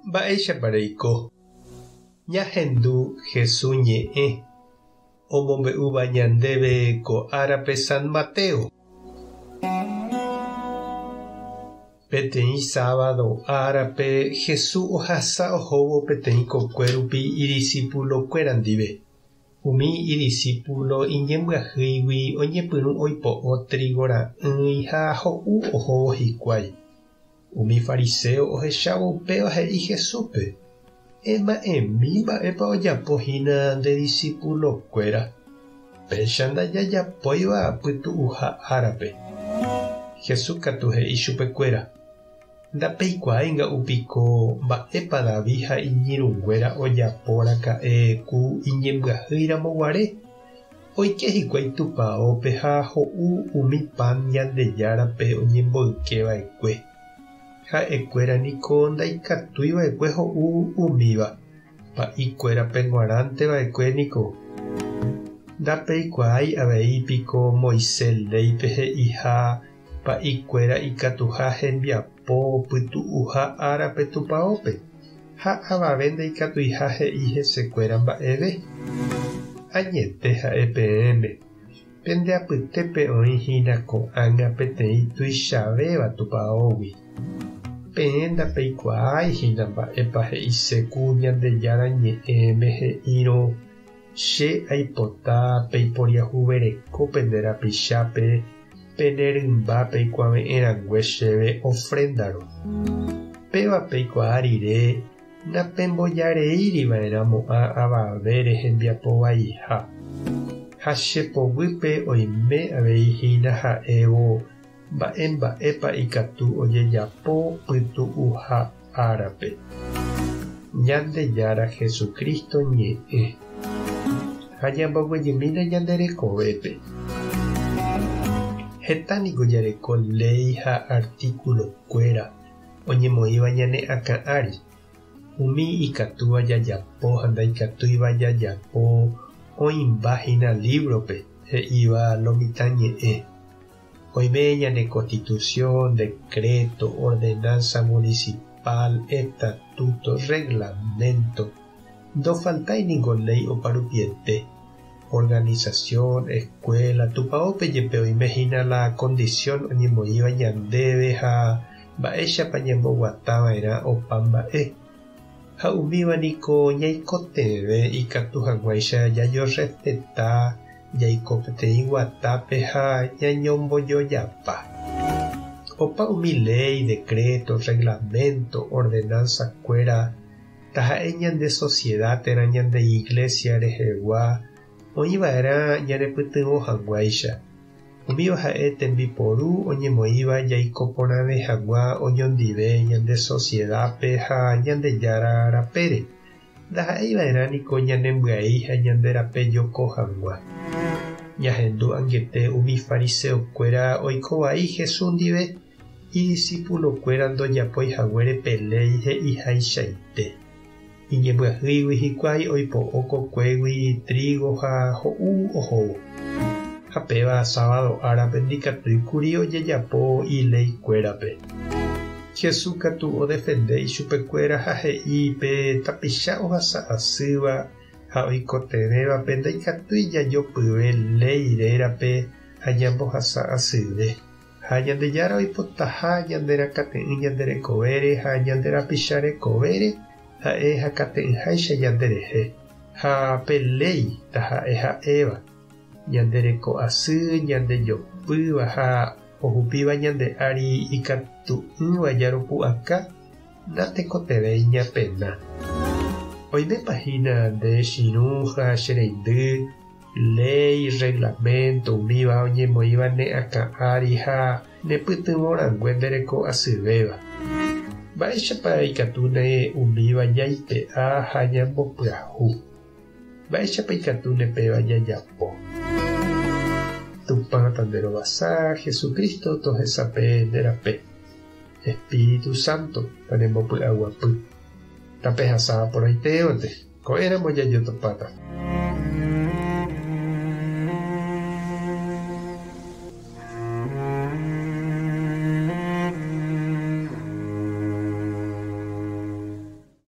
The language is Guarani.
Mba'éichapa reiko? Ñahendu Jesús ñe'ẽ omombe'úva ñandéve ko árape San Mateo. Peteĩ sábado árape Jesús ohasa ohóvo peteĩ kokue rupi idisipulokuéra ndive. Umi idisípulo iñembyahýigui oñepyrũ oipo'o trígo ra'ỹi ha ho'u ohóvo hikuái. Umi fariséo ohechávo upéva he'i Jesúspe, Ema'ẽmi mba'épa ojapo hína nde disipulokuéra, péicha ndajajapóiva pytu'uha árape. Jesús katu he'i chupekuéra, Ndapeikuaái nga'u piko mba'épa David ha iñirũnguéra ojapo raka'e ku iñembyahýi ramo guare? Oike hikuái tupaópe ha ho'u umi pan Ñandejárape oñemboyke va'ekue. Ha'ekuéra niko ndaikatúi va'ekue ho'u umíva, pa'i kuérape g̃uarãnte va'ekue niko. Ndapeikuaái avei piko Moisés léipe he'iha Pa'ikuéra ikatuha hembiapo pytu'uha árape tupaópe, ha avave ndaikatuiha he'i hesekuéra mba'eve. Añete ha'e peẽme, pende apytépe oĩ hína ko'ág̃a peteĩ tuichavéva tupaógui. Peẽ ndapeikuaái hína mba'épa he'ise ku Ñandejára Ñe'ẽme he'írõ, Che aipota peiporiahuvereko pende rapichápe Pene rymba peikuave'ẽ rangue chéve ofréndarõ. Péva peikuaa rire napembojareíri va'erã mo'ã avavére hembiapo vaiha. Ha che poguýpe oime avei hína ha'évo mba'e mba'épa ikatu ojejapo pytu'uha árape. Ñandejára Jesucristo ñe'ẽ. Ha ñamboguejymína ñande rekovépe. Heta niko jareko léi ha artículo-kuéra oñemoĩva ñane akã ári. Umi ikatúva jajapo ha ndaikatúiva jajapo oĩmba hína lívrope he'íva lo mitã ñe'ẽ. Oime ñane Constitución, decreto, ordenanza municipal, estatuto, reglamento, ndofaltái ningo léi oparupiete, organización, escuela, tupaópe jepe oime hína la condición oñemoĩva ñandéve ha mba'éichapa ñamboguata va'erã opa mba'e. Ha umíva niko ñaikotevẽ ikatu hag̃uáicha jajorrespeta Jaiko peteĩ guatápe ha ñañombojojapa. Opa umi léi, decreto, reglamento, ordenanza-kuéra, taha'e ñande sociedad térã ñande iglesia rehegua, oĩva'erã ñanepytyvõ hag̃uáicha. Umíva ha'e tembiporu oñemoĩva jaiko porãve hag̃ua oñondive ñande sociedad-pe ha Ñandejára rapére. Ndaha'éi va'erã niko ñanembyai ha ñande rape joko hag̃ua. Ñahendu angete umi fariseokuéra oiko vai Jesús ndive, idisipulokuéra ndojapói haguére pe léi he'ihaichaite. Iñembyahýigui hikuái oipo'o kokuégui trígo ha ho'u ohóvo. Ha péva sábado árape ndikatúi kuri ojejapo ileikuérape. Jesús katu odefende ichupekuéra ha he'i pe tapicha ohasa asýva ha oikotevẽvape ndaikatúi jajopyve léi rérape ha ñambohasa asyve. Ha Ñandejára oipotaha ñande rakate'ỹ ñande rekovére ha ñande rapicha rekovére ha'e hakate'ỹháicha ñanderehe. Ha pe léi taha'e ha'éva, ñande reko asy, ñande jopýva ha ohupíva ñande ári ikatu'ỹva jaropu'aka, natekotevẽi ñapena. Oimépa hína nde chirũ ha che reindy, léi, reglamento, umíva oñemoĩva ne akã ári ha ne pytyvõ rangue nde reko asyvéva. Mba'éichapa ikatúne umíva jaipe'a ha ñambopyahu? Mba'éichapa ikatúne péva jajapo? Tupã tanderovasa, Jesucristo tohesape nde rape. Espíritu Santo tanembopy'aguapy. Tapehasa porãitévante, ko'ẽramo jajotopáta.